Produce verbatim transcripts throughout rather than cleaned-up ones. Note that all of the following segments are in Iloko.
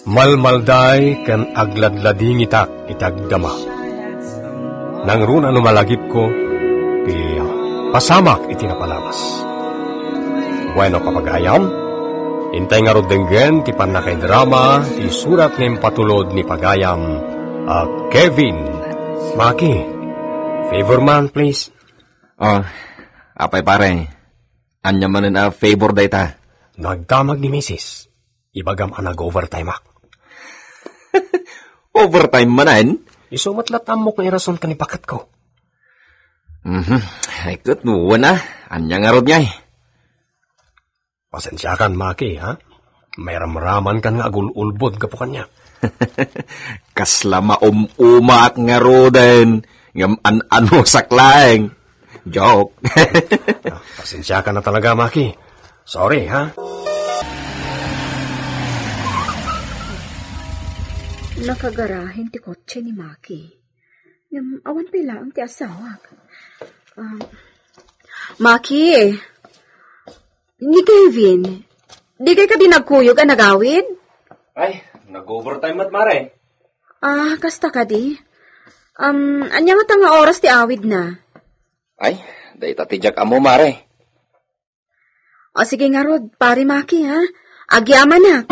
Malmalday ken agladladingitak iti agdama. Nangruna no malagipko ti pasamak iti napalabas. Bueno, kapagayam, intay ngarud denggen ti pannakaidrama ti surat nga impatulod ni pagayam a Kevin. Maki, favor man, please. Oh, apay pare, ania manen a favor dayta? No agdamag ni misis, ibagam a nag-overtime ak. Overtime manen? Isu met la't ammok nga irason ken ni baketko. Mhm. Ay, ket no, wen a, ania ngarud ngay? Pasensiakan, Maki, ha? Mairamramankan nga agul-ulbod gapu kaniak. Kasla maum-umaak ngaruden, ngem an-anusak laeng. Joke. Ah, pasensiakan na talaga, Maki. Sorry, ha? Nakagarahen ti kotse ni Maki. Ngem awan pay laeng ti asawak. Ah, Maki, ni Kevin, di kay kadi nagkuyog a nagawid? Ay, nag-overtime met, mare. Ah, kasta kadi? Um, ania ngata nga oras ti awidna? Ay, dayta ti diak ammo, mare. O sige ngarud, pare Maki, ha? Agyamanak.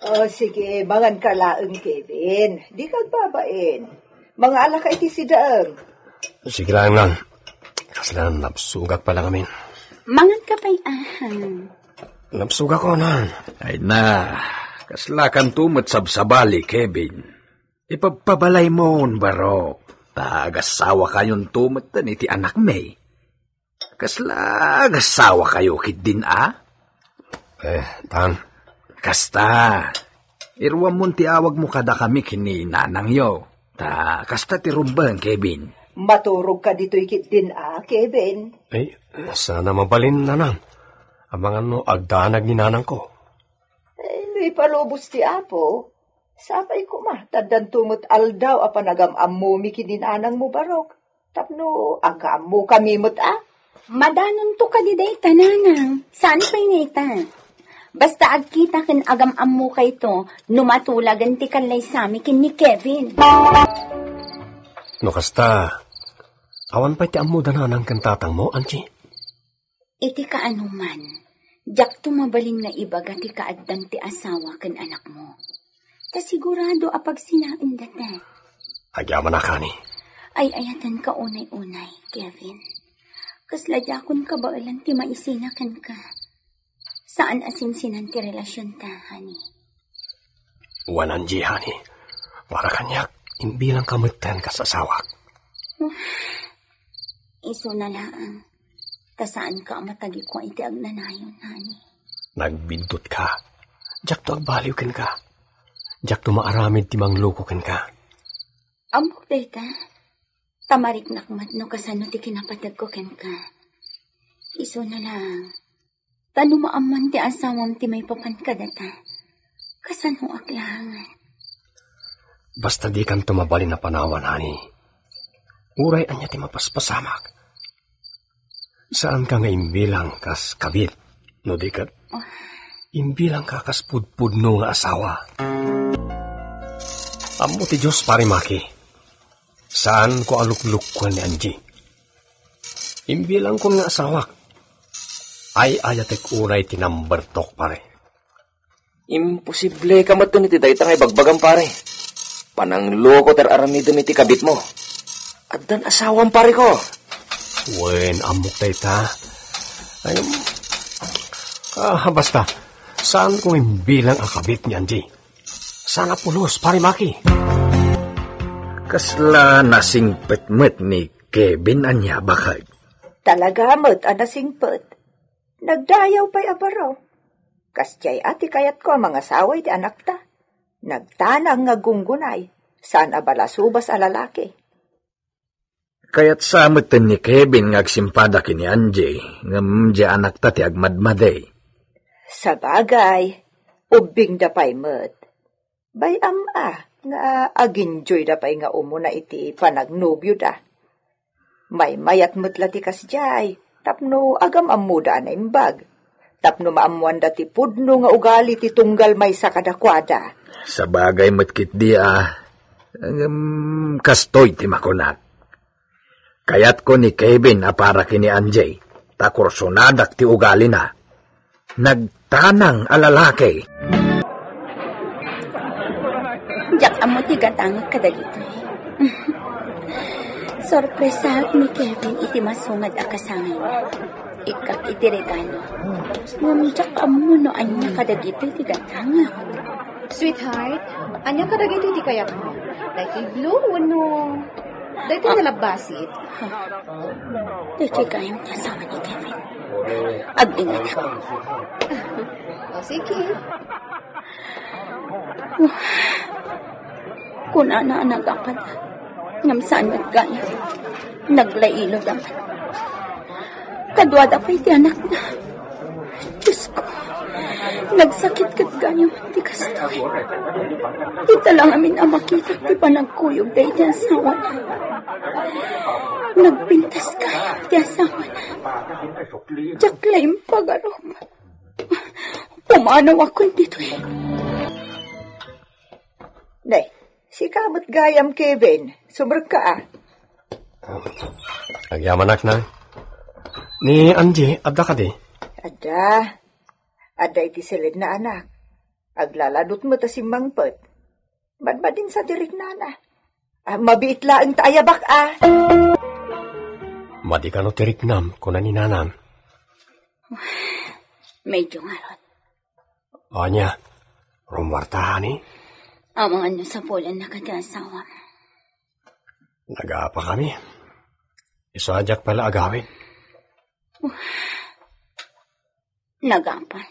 O sige, manganka laeng, Kevin. Dika agbabain. Mangaanka iti sidaem. Sige laeng, nang. Kasla nabsugak pay la ngamin. Manganka pay, ahem. Nabsugak, o, nang. Ay na, kaslakanto met sabsabali, Kevin. Ipabpabalaymo, barok, ta agasawakayonto metten iti anakmi. Kasla agasawakayo ketdin a? Eh, tan. Kasta, iruammon ti awagmo kadakami ken ni nanangyo. Ta kasta ti rumbeng, Kevin. Maturogka ditoy ketdin a, Kevin. Ay, sana mabalin, nanang. Amangan no agdanag ni nanangko. Ay, no ipalubos ti Apo, sapay koma, ta addanto met aldaw a panagam-ammomi ken ni nanangmo, barok. Tapno agka-ammokami met a. Madanonto kadi dayta, nanang. Saan pay nga ita? Basta agkita ken agam-ammokayto no matulagen ti kallaysami ken ni Kevin. No kasta, awan pay ti ammoda nanang ken tatangmo, Angie? Iti kaanoman, diakto mabalin nga ibaga ti kaaddan ti asawa ken anakmo. Ta sigurado a pagsinaendata. Agyamanak, honey. Ay-ayatenka unay-unay, Kevin. Kasla diakon kabaelan ti maisina kenka. Saan a sinsinan ti relasionta, honey. Wen, Angie, honey. Para kaniak, imbilangka metten kas asawak. Isuna laeng. Ta saanka a matagikua iti agnanayon, honey. Nagbiddutka. Diakto agbaliw kenka. Diakto maaramid ti mangloko kenka. Ammok dayta. Ta mariknak met no kasano ti kinapategko kenka. Isuna laeng. Ta no maammoan ti asawam ti maipapan kadata, kasanoak laengen? Basta dikanto mabalin a panawan, honey. Uray ania ti mapaspasamak. Saanka nga imbilang kas kabit, no di ket imbilangka kas pudpudno nga asawa. Ammo ti Dios, pare Maki. Saanko a luklukkuan ni Angie. Imbilangkon nga asawak. Ay-ayatek unay ti number talk, pare. Imposible ka met iti dayta nga ibagbagam, pare. Panangloko ti ar-aramidem iti kabitmo. Addan asawam, pare ko. Wen, ammok dayta. Ay, ah, basta, saanko nga imbilang a kabit ni Angie. Saan a pulos, pare Maki. Kasla nasingpet met ni Kevin ania, baket? Talaga met a nasingpet. Nagdayaw pay a baro. Kasdiay a ti kayatko a mangasawa iti anakta. Nagtanang nga gunggunay, saan a balasubas a lalaki. Kayat sa met ni Kevin nga agsimpada ken ni Angie, ngem diay anakta ti agmadmadi. Sabagay, ubbingda pay met. Bay-am a nga aginjoyda pay nga umuna iti panagnobioda. Maymayat met la ti kasdiay, tapno agam-ammoda a naimbag. Tapno maammoanda ti pudno nga ugali ti tunggal maysa kadakuada. Sabagay met ketdi a, ngem kastoy ti makunak. Kayatko ni Kevin a para ken ni Angie, ta kursonadak ti ugalina. Nagtanang a lalaki. Diak ammo ti gatangek kadagitoy. Sorpresaak ni Kevin iti masungad a kasangayna. Ikkak iti regalo. Ngem diak ammo no ania kadagitoy ti gatangek. Sweetheart, ania kadagitoy ti kayatmo? Daytoy blue wenno daytoy nalabbasit? Daytoy gayam ti asawa ni Kevin. Agdinganak. O, sige. Kunana a nagapad. Ngem saan met gayam. Naglailo daman. Kaduada pay ti anakna. Diosko, nagsakit ket gayam ti kastoy. Ita la ngamin a makitak ti panagkuyog daydi asawana. Nagpintas gayam ti asawana. Diak la impagarup. Pumanawakon ditoy. Nay, sika met gayam, Kevin. Sumrekka a. Agyamanak na. Ni Angie, adda kadi? Adda. Adda iti siledna, anak. Aglaladot met a simmangpet. Badbadin sa ti riknana. Ah, mabiit laeng ta ayabak a. Madi kano ti riknam, kuna ni nanam. Medyo ngarud. Ania, rummuarta, honey? Amangan no sapulanna kadi asawam. Nagapa kami. Isu a diak pala agawid. Nagapa.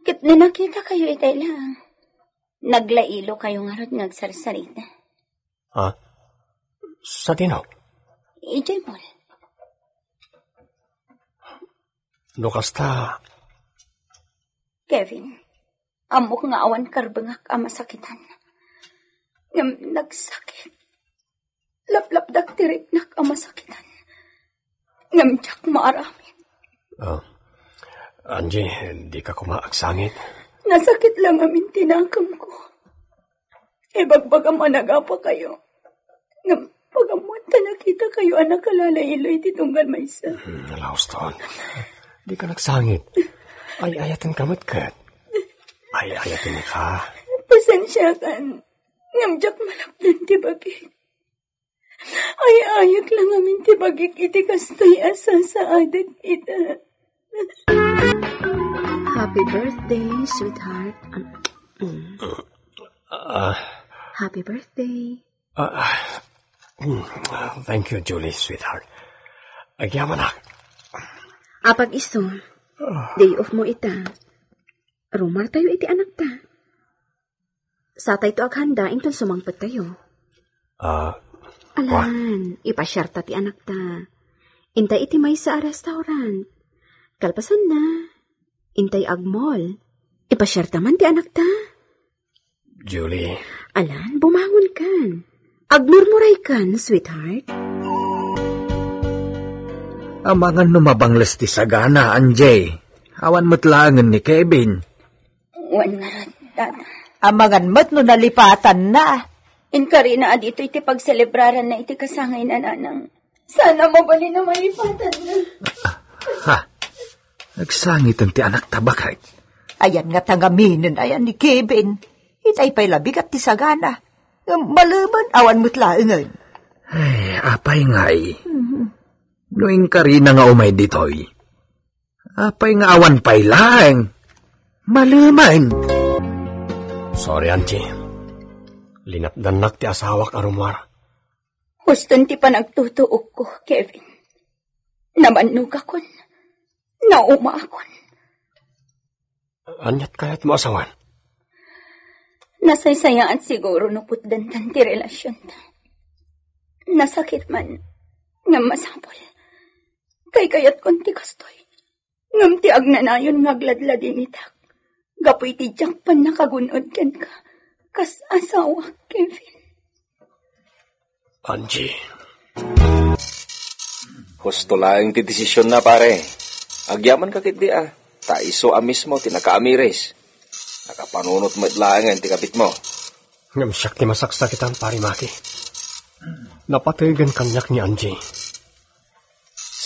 Ket no nakita kayo itay lang. Naglailo kayo ngarud nga agsarsarita. Ha? Sadino? Idiay mall. No kasta. Kevin, ammok nga awan karbengak a masakitan. Ngem nagsakit. Laplapdak ti riknak a masakitan. Ngem diak maaramid. Ah, Angie, di ka koma agsangit. Nasakit lang amin ti nakemko. Ibagbagam a nagapa kayo. Ngem pagammoan ta nakita kayo a nakalalailoy ti tunggal maysa. Hmm, nalauston. Di ka nagsangit. Ay-ayaten ka met ket. Ay-ayaten ka. Pasensiakan. Ngem diak malapdan ti bagik. Ay-ayek lang amin ti bagik iti kastoy a sasaadak ita. Happy birthday, sweetheart. Um, mm. Ah. Happy birthday. Ah, ah. Mm, thank you, Julie, sweetheart. Agyamanak. Apag isu, day off mo ita. Rummuar tayo iti anakta. Satayto aghanda inton sumangpet tayo. Ah, wa- Alan, ipasiarta ti anakta. Intay iti maysa a restaurant. Kalpasanna, intay agmall. Ipasiarta man ti anakta. Julie. Alan, bumangon kan. Agmurmuray kan, sweetheart. Amangan no mabangles ti sagana, Angie. Awan met laengen ni Kevin. Wen ngarud, Dada. Amangan met no nalipatanna. Inkarina a ditoy ti pagselebraranna iti kasangayna, nanang. Sana mabalin a malipatanna. Ha? Nagsangiten ti anakta, baket. Ayan nga tangaminen, ayan ni Kevin. Itay pay labigat ti sagana. Ngem malemen, awan met laengen. Ay, apay ngay? Mhm. No inkarina nga umay ditoy, apay nga awan pay laeng? Malemen. Sorry, Angie. Linatdannak ti asawak a rummuar. Huston ti panagtutuokko, Kevin. Namannogakon. Naumaakon. Aniat kayat mo asawan? Nasaysayaat siguro no putdantan ti relasyonta. Nasakit man, ngem masapul. Kaykayatkon ti kastoy. Ngem ti agnanayon nga agladladingitak gapu iti diak pannakagun-od kenka kas asawak, Kevin. Angie. Husto laeng ti desisionna, pare. Agyamanka ketdi a, ta isu a mismo ti nakaamiris. Nakapanunot met laengen ti kabitmo. Ngem siak ti masaksakitan, Pare Maki. Napategan kaniak ni Angie.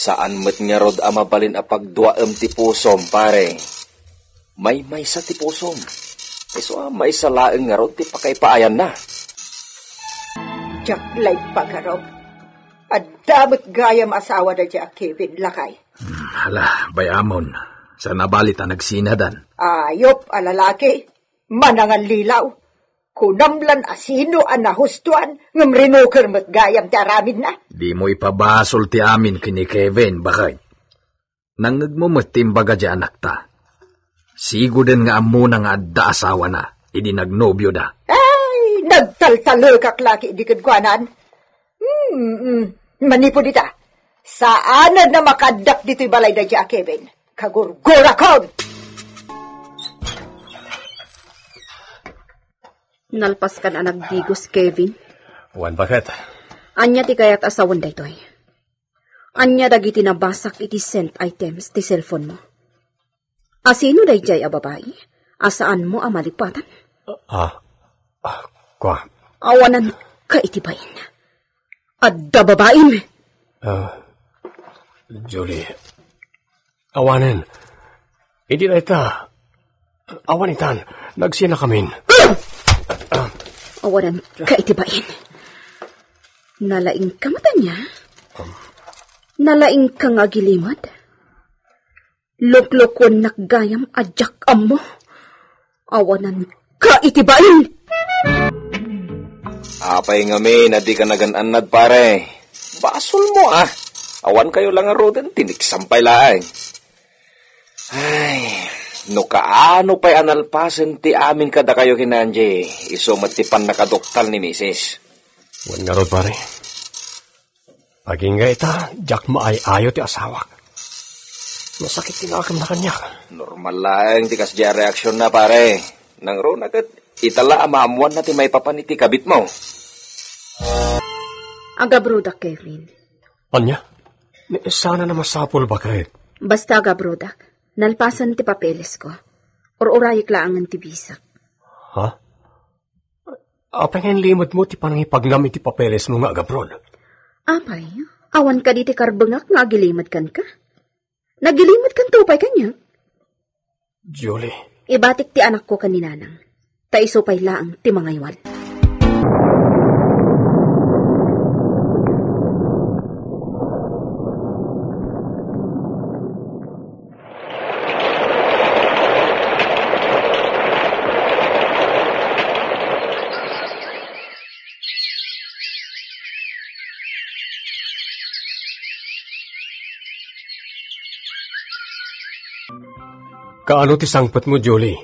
Saan met ngarud a mabalin a pagduaem ti pusom, pare. Maymaysa ti pusom. Isu a maysa laeng ngarud ti pakaipaayanna. Diak la impagarup. Adda met gayam asawa daydiay a Kevin, lakay. Hmm, hala, bay-amon. Saan a bali ta nagsinadan. Ayup a lalaki. Manangallilaw. Kunam lan a sino a nahustoan, ngem rinuker met gayam ti aramidna. Dimo ipabasol ti amin ken ni Kevin, baket. Nangngegmo met ti imbaga ti anakta. Sigoden nga ammona nga adda asawana idi nagnobioda. Ay, nagtaltalekak la ketdi kenkuana. Hmm, hmm. Manipud ita, saanen a makaaddak ditoy balay daydiay a Kevin. Kagurgurakon! Nalpaskan a nagdigos, Kevin. Wen, baket. Ania ti kayat a sawen daytoy? Ania dagiti nabasak iti sent items ti cellphone-mo? A sino daydiay a babai a saanmo a malipatan? Ah, ah, kua. Awananka iti bain. Adda babaim! Ah, Julie, awanen. Idi dayta, awan itan, nagsinakamin. Awananka iti bain. Nalaingka met ania? Nalaingka nga agilimed? Luklukuennak gayam a diak ammo. Awananka iti bain! Apay ngamin a dika nagan-annad, pare? Basolmo, a. Awankayo la ngaruden, tiniksampay laeng. Ay, no kaano pay a nalpasen ti amin kadakayo ken Angie, isu met ti pannakaduktal ni misis. Wen ngarud, pare. Agingga ita, diak maay-ayo ti asawak. Nasakit ti nakemna kaniak. Normal laeng ti kasdiay a reaksionna, pare. Nangruna ket ita la a maammoanna ti maipapan iti kabitmo. Agabrodak, Kevin. Ania? Ni, saan a masapul, baket. Basta agabrodak. Nalpasen ti papelesko. Ur-urayek laengen ti bisak. Ha? Apay nga inlimedmo ti panangipagnam iti papelesmo nga agabroad? Apay, awan kadi ti karbengak nga agilimed kenka? Nagilimedkanto pay kaniak? Julie. Ibatik ti anakko ken ni Nanang. Ta isu pay laeng ti mangaywal. Kaano ti sangpetmo, Julie?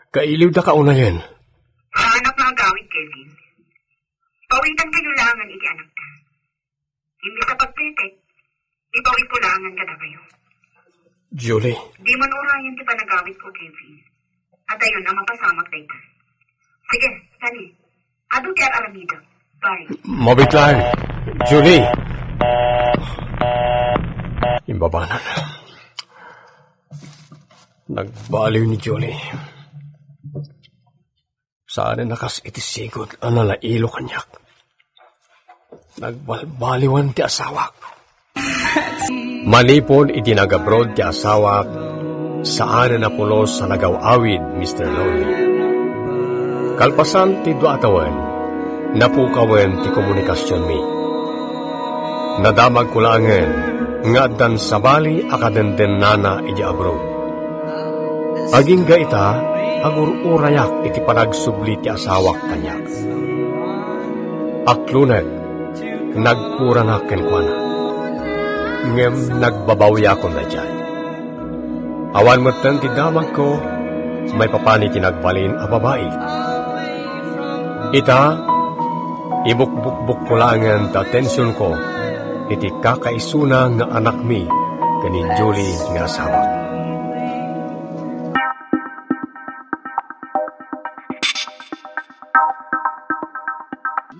Kailiwdaka unayen. Saanak nga agawid, Kevin. Pawitankayo laengen iti anakta. Imbes a pagpiltek, ibawidko laengen kadakayo. Julie. Dimo urayen ti panagawidko, Kevin. Adayon a mapasamak dayta. Sige, sani. Adu ti ar-aramidek. Bye. Mabiit laeng, Julie. Imbabanan. Nagbaliw ni Julie. Saanen a kas iti sigud a nalailo kaniak. Nagbalbaliwan ti asawak. Manipud idi nag-abroad ti asawak, saanen a pulos a nagaw-awid, Mister Lonely. Kalpasan ti dua a tawen, napukawen ti komunikasionmi. Nadamagko laengen nga addan sabali a kadendennana idi abroad. Agingga ita, agur-urayak iti panagsubli ti asawak kaniak. Aklonek, nagkuranak kenkuana. Ngem nagbabawiakon daydiay. Awan metten ti damagko maipapan iti nagbalin a babai. Ita, ibukbukbukko laengen ti atensionko iti kakaisuna nga anakmi ken ni Julie nga asawak.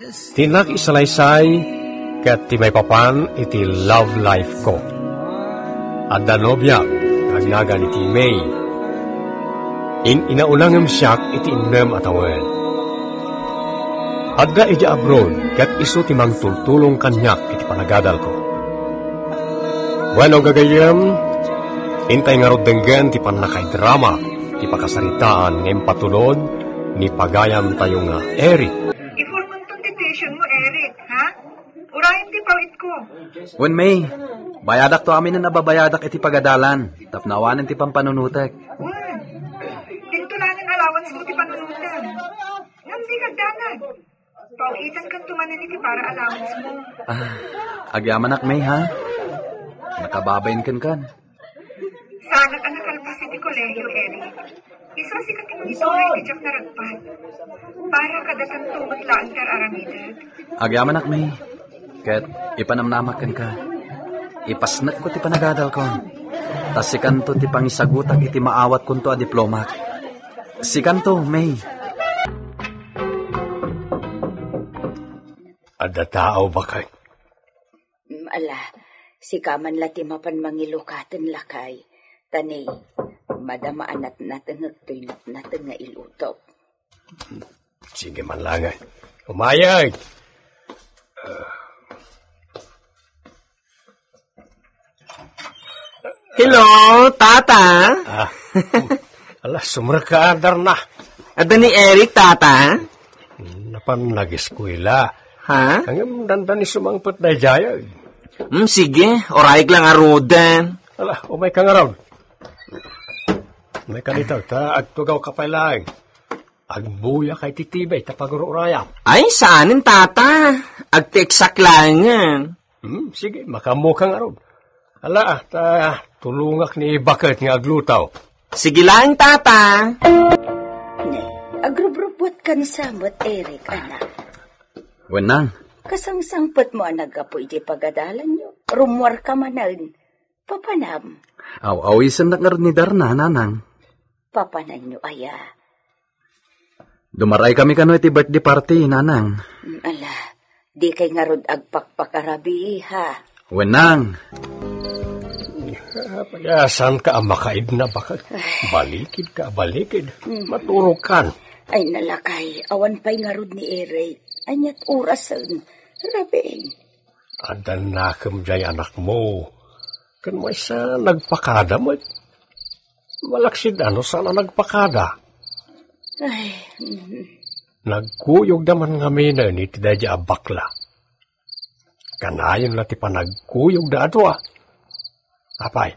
Ti nakisalaysay ket ti maipapan iti love life ko. Adda nobia, Nagan iti May. In-inaulangem siak iti innem a tawen. Adda idiay abroad ket isu ti mangtultulong kaniak iti panagadalko. Bueno, gagayyem, intay ngarud denggen ti pannakaidrama ti pakasaritaan nga impatulod ni pagayamtayo nga Eric. Iformanto ti tuition mo, Eric, ha? Urayen ti pawitko. Wen, May, bayadakto aminen a babayadak iti pagadalan, tapno awanen ti pampanunotek. Wen, dinto laeng allowance mo ti panunotem. Ngem di kagdanag. Pawitankanto manen iti para allowance mo. Ah, agyamanak, May, ha? Nakababain kenkan. Saanak a nakalpas iti kolehio, Eric. Isu a sika ti mangituloy iti diak naragpat. Para kadatanto met laeng ti ar-aramidek. Agyamanak, May. Ket ipanamnamak kenka. Ipasnekko ti panagadalko. Ta sikanto ti pangisagutak iti maawatkonto a diplomak. Sikanto, May. Adda tao, baket. Mm, ala, sika man la ti mapan mangilukaten, lakay. Ta ni, madama a natnatengek toy natnateng nga ilutok. Sige man laeng. Umayag! Hello, Tata. Ah. Ala, sumrek ka, Darna. Adda ni Eric, Tata? Napan nag-eskwela. Ha? Ngem dandani sumangpet daydiay. Hmm, sige, orayek la ngaruden. Ala, umay ka ngarud. Umay ka dita, ta agtugaw ka pay laeng. Agbuya ka iti TV ta pagururayam. Ay, saanen, Tata. Agteksak laengen. Hmm, sige, makaammo ka ngarud. Ala, ta tulongak ni baket nga agluto. Sige laeng, Tata. Agrubrubuat ka ni Samuel, Eric, anak. Wenang. Kasangsangpet mo a naggapu iti pagadalanyo. Rummuar ka manen. Papanam. Aw-awisennak ngarud ni Darna, nanang. Papananyo aya? Dumaray kami kano iti birthday party, nanang. Mm, ala, di kay ngarud agpakpakarabii, ha? Wenang. Payasan ka a makaidna, baket. Balikid ka, balikid. Mm. Maturog kan. Ay, nalakay, awan pay ngarud ni Eric. Aniat orasen? Rabii. Adda nakem jay anakmo. Ken maysa nagpakada met. Malaksid ano saan a nagpakada. Ay, mm. Nagkuyogda man ngaminen iti daydiay a bakla. Kanayon la ti panagkuyogda a dua. Apay,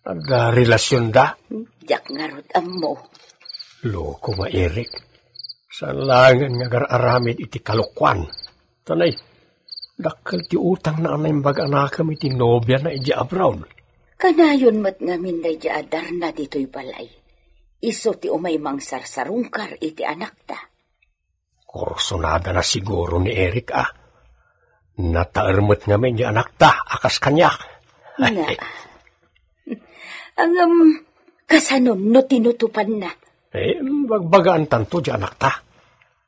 adda relasionda? Diak ngarud ammo. Loko nga Eric. Saan laengen nga agar-aramid iti kalokuan. Tanay, dakkel ti utangna a naimbag a nakem iti nobiana idiay abroad. Kanayon met ngamin daydiay a Darna ditoy balay. Isu ti umay mangsarsarungkar iti anakta. Kursunadana siguro ni Eric a. Nataer met ngamin di anakta a kas kaniak. Nga. Ngem, kasano no tinutopanna? Eh, bagbagaantanto di anakta.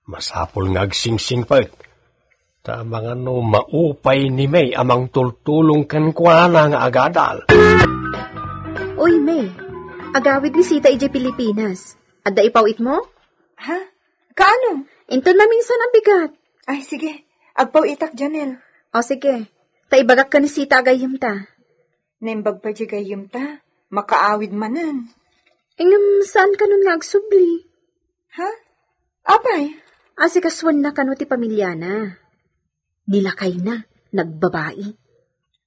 Masapul nga agsingsingpet. Ta mangano maupay ni May a mangtultulong kenkuana nga agadal. Uy, May, agawid ni Sita idiay Pilipinas. Adda ipawitmo? Ha? Kaano? Inton maminsan a bigat. Ay, sige. Agpawitak, Janel. O, sige. Ta ibagak ken ni Sita a gayyemta. Naimbag pay di gayyemta. Makaawid manen. Ngem saan kanon nga agsubli? Ha? Apay? Asikasuenna kano ti pamiliana. Ni lakayna, nagbabai.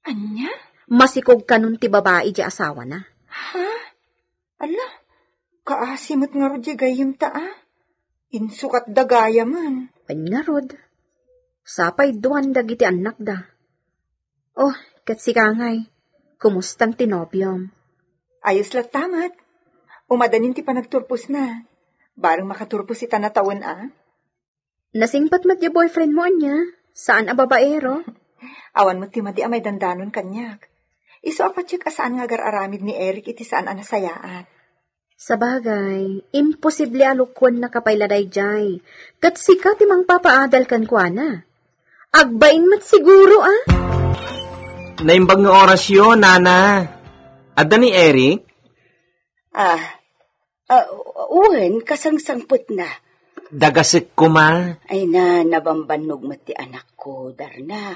Ania? Masikog kanon ti babai di asawana. Ha? Ala, kaasi met ngarud di gayyemta a. Insukat da gayamen. Wen ngarud, sapay duan dagiti annakda. Oh, ket sika ngay, kumustan ti nobiom? Ayos latta met. Umadanin ti panagturposna. Bareng makaturpos ita natawen a. Nasingpet met ti boyfriend mo, ania? Saan a babaero? Awan met ti madi a maidandanon kaniak. Isu a patiek a saan nga agar-aramid ni Eric iti saan a nasayaat. Sabagay, imposible a lokoennaka pay la daydiay. Ket sika ti mangpapaadal kenkuana. Agbain met siguro, a? Naimbag nga orasyo, nana. Adda ni Eric? Ah, ah, wen, kasangsangpetna. Dagasek koma. Ay na, nabambannog met ti anakko, Darna.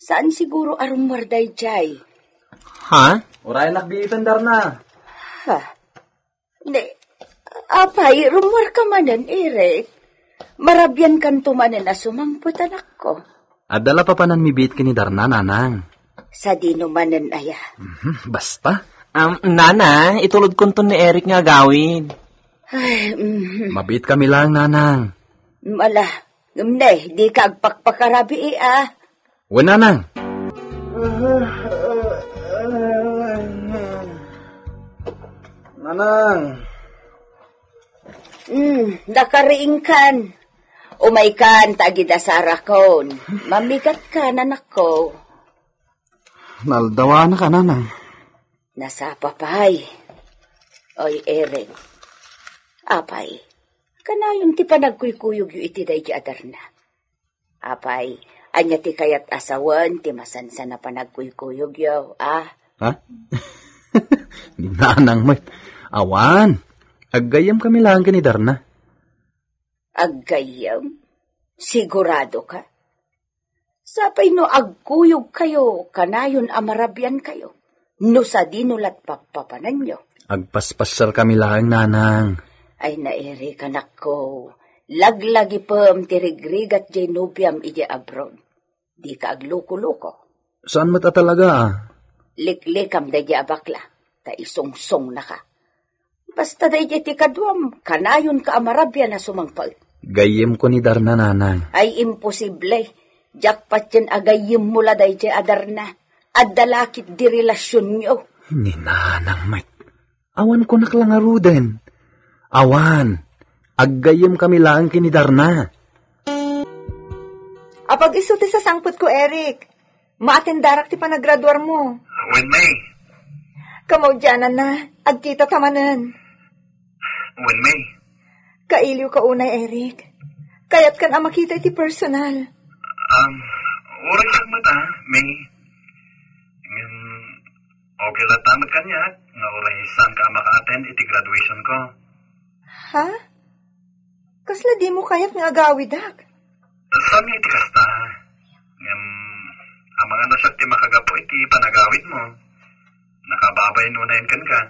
Saan siguro a rummuar daydiay? Ha? Uray, nakbiitan, Darna. Ha? Ne, apay, rummuarka manen, Eric? Marabiankanto manen a sumangpet, anakko. Adda la papanan mibiit ken ni Darna, nanang. Sadino manen aya? Mhm, basta. Um, nanang, itulodkonton ni Eric nga agawid. Ay, mhm. Mabiit kami lang, nanang. Mala, ngem ne, dika agpakpakarabii, ah. Wen, nanang. Nanang. Hmm, nakariingkan. Umaykan, ta agidasarakon. Mamigatkan, anakko. Naaldawanaka, nanang. Nasapa pay. Oy, Eric. Apay, kanayon ti panagkuykuyogyo iti daydi a Darna? Apay, ania ti kayat a sawen ti masansan a panagkuykuyogyo, ah? Ha? Nanang met. Awan. Aggayyemkami laeng ken ni Darna. Aggayyem? Siguradoka? Sapay no agkuyogkayo, kanayon a marabiankayo. No sadino lat' pappapananyo? Agpaspasiarkami laeng, nanang. Ay, Eric, anakko. Laglagipem ti rigrigat jay nobiam idiay abroad. Dika agluko-luko. Saan met a talaga, ah? Liklikam daydi a bakla, ta isungsungnaka. Basta daydi ti kaduam, kanayonka a marabian a sumangpet. Gayyemko ni Darna, nanang. Ay, imposible. Diak patien a gayyemmo la daydi a Darna. Adda la ketdi relasionyo. Ni nanang met. Awan kunak la ngaruden. Awan. Aggayyemkami laeng ken ni Darna. Apag-isu ti sasangpetko, Eric. Maatendarak ti panagraduarmo. Wen, May. Kamaudiananna, agkitata manen. Wen, May. Kailiwka unay, Eric. Kayatkan a makita iti personal. Um, uray siak met, ah, May. Ngem, okay latta met kaniak nga uray saanka a maka-attend iti graduationko. Ha? Kasla dimo kayat nga agawidak? Saan nga iti kasta? Ngem, amangan a siak ti makagapu iti panagawidmo. Nakababay nunayen kenka.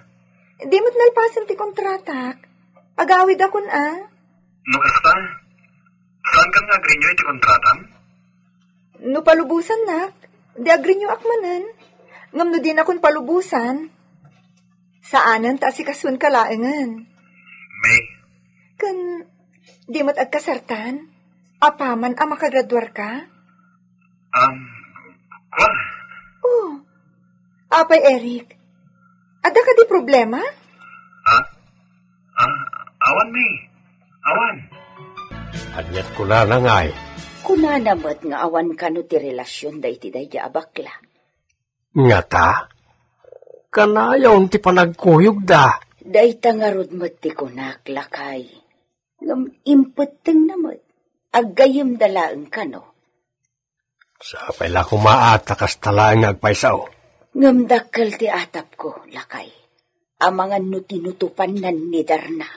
Di met nalpasen ti kontratak. Agawidakon a. No kasta, saankan nga agrenew iti kontratam? No palubosannak, di agrenewak manen. Ngem no dinakon palubosan, saanen ta asikasuenka laengen. May. Ken, di met agkasartan? Apaman a makagraduarka? Um, kua? Oh. Apay, Eric? Adda kadi problema? Ha? Ah, awan, May. Awan. Aniat kunana ngay? Kunana met nga awan kano ti relasionda iti daydi a bakla. Ngata? Kanayon ti panagkuyogda. Dayta ngarud met ti kunak, lakay. Ngem impettengna met. Aggayyemda laeng kano. Sapay la koma a ta kasta laeng nga agpaysao. Ngem dakkel ti atapko, lakay. Amangan no tinutopannan ni Darna.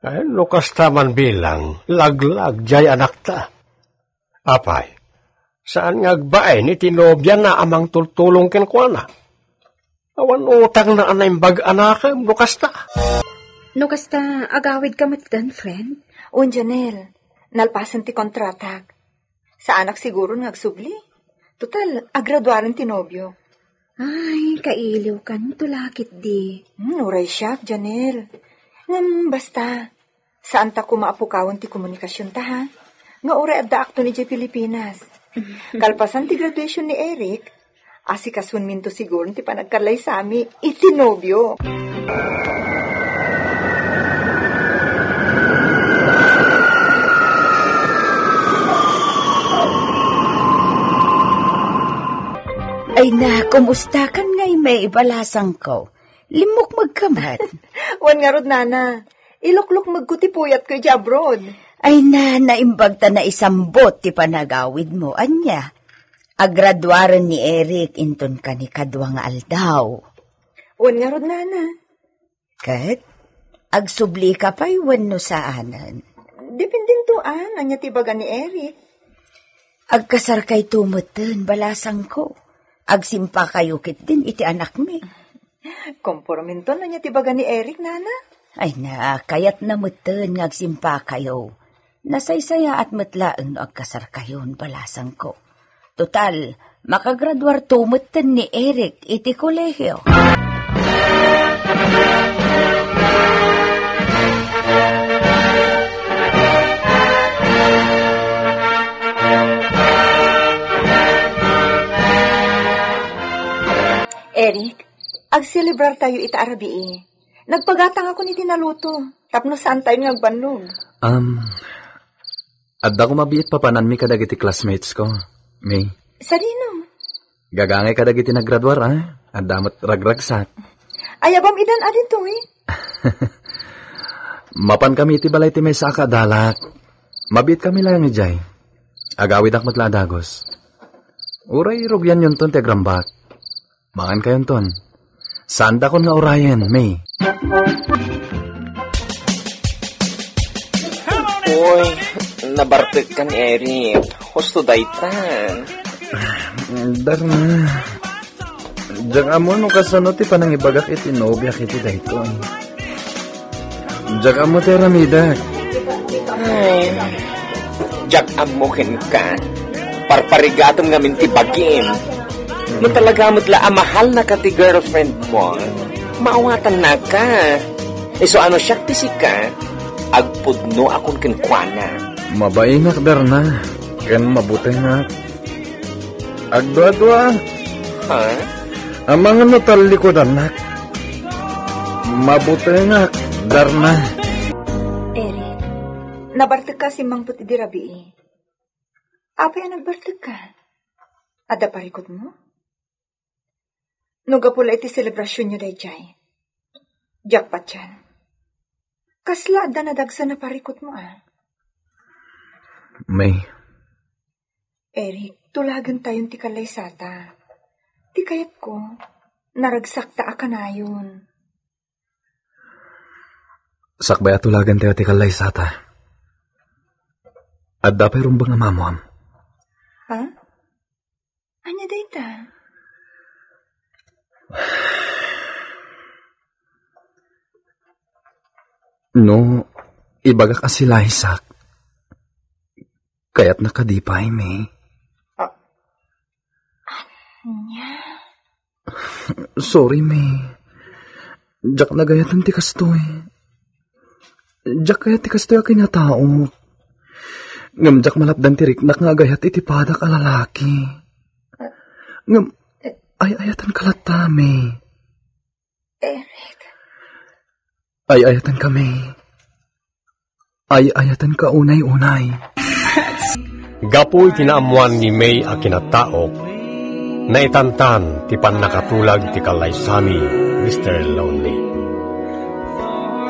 Ay, no kasta man bilang, laglag jay anakta. Apay, saan nga agbain iti nobiana a mangtultulong kenkuana? Awan utangna a naimbag a nakem no kasta. No kasta, agawidka met den, friend? Wen, Janelle, nalpasen ti kontratak. Saanak siguron nga agsubli. Total, agraduaren ti nobio. Ay, kailiwkan to la ketdi. Hmm, uray siak, Janelle. Ngem basta, saan ta koma a pukawen ti komunikasionta, ha? Nga uray addaakton idiay Pilipinas. Kalpasan ti graduation ni Eric, asikasuenminto siguron ti panagkallaysami iti nobio. Ay na, kumustakan ngay, May, balasangko? Limmukmegka met. Wen ngarud, nana. Iluklukmegko ti puyatko idiay abroad. Ay na, naimbag ta naisambot ti panagawidmo. Ania? Agraduaren ni Eric inton kanikadua nga aldaw. Wen ngarud, nana. Ket, agsublika pay wenno saanen? Dependento, a, ania ti ibaga ni Eric. Agkasarkayto metten, balasangko. Agsimpakayo ketdin iti anakmi. Kompormento, ania ti ibaga ni Eric, nana? Ay na, kayatna metten nga agsimpakayo. Nasaysayaat met laeng no agkasarkayon, balasangko. Total, makagraduarto metten ni Eric iti kolehio. Eric, agselebrar tayo ita a rabii. Nagpagatangakon iti naluto, tapno saan tayo nga agbannog. Um, adda ko mabiit papananmi kadagiti classmates ko, May. Sadino? Gagangay kadagiti naggraduar, a? Adda met ragragsak. Ayabam idan a ditoy? Mapan kami iti balay ti maysa a kaadalak. Mabiit kami laeng idiay. Agawidak met la a dagus. Uray rugianyonton ti agrambak. Mangankayonton. Saandakon nga urayen, May. Uy, nabartekkan, Eric. Husto dayta. Darna. Diak ammo no kasano ti panangibagak iti nobiak iti daytoy. Diak ammo ti aramidek. Ay, diak ammo kenka. Parparigatem ngamin ti bagim. No talaga met la a mahalnaka ti girlfriend mo, maawatannaka. Isu a no siak ti sika, agpudnoakon kenkuana. Mabainak, Darna, ken mabutengak. Agduadua. Ha? Amangan no tallikudannak. Mabutengak, Darna. Eric, nabartekka simmangpet idi rabii. Apay a nagbartekka? Adda parikutmo? No gapu la iti selebrasionyo daydiay, diak patian. Kasla adda nadagsen a parikutmo, a? May. Eric, tulagentayon ti kallaysata. Ti kayatko, naragsakta a kanayon. Sakbay a tulagentayo ti kallaysata, adda pay rumbeng a maammoam. Ha? Ania dayta? No ibagak a si Lisak, kayatna kadi pay, May? A-, ania? Sorry, May. Diak nagayatan ti kastoy. Diak kayat ti kastoy a kinataok. Ngem diak malapdan ti riknak nga agayat iti padak a lalaki. Ngem ay-ayatanka latta, May. Eric. Ay-ayatanka, May. Ay-ayatanka unay-unay. Gapu iti naammoan ni May a kinataok, naitantan ti pannakatulag ti kallaysami, Mister Lonely.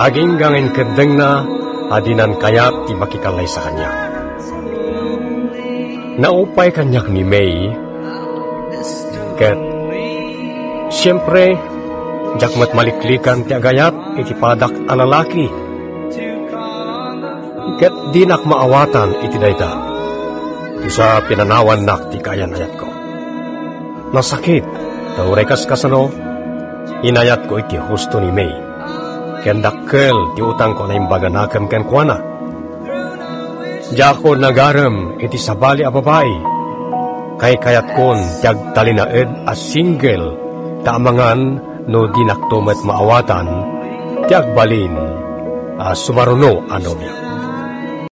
Agingga nga inkeddengna a dinan kayat ti makikallaysa kaniak. Naupay kaniak ni May, ket, siempre, diak met maliklikan ti agayat iti padak a lalaki. Ket dinak maawatan iti dayta. Ti sa pinanawannak ti kaayan-ayatko. Nasakit, ta uray kaskasano, inayatko iti husto ni May. Ken dakkel ti utangko a naimbaganakem kenkuana. Diakon nagarem iti sabali a babai. Kaykayatkon ti agtalinaed a single ta amangan no dinakto met maawatan ti agbalin a sumaruno a nobia.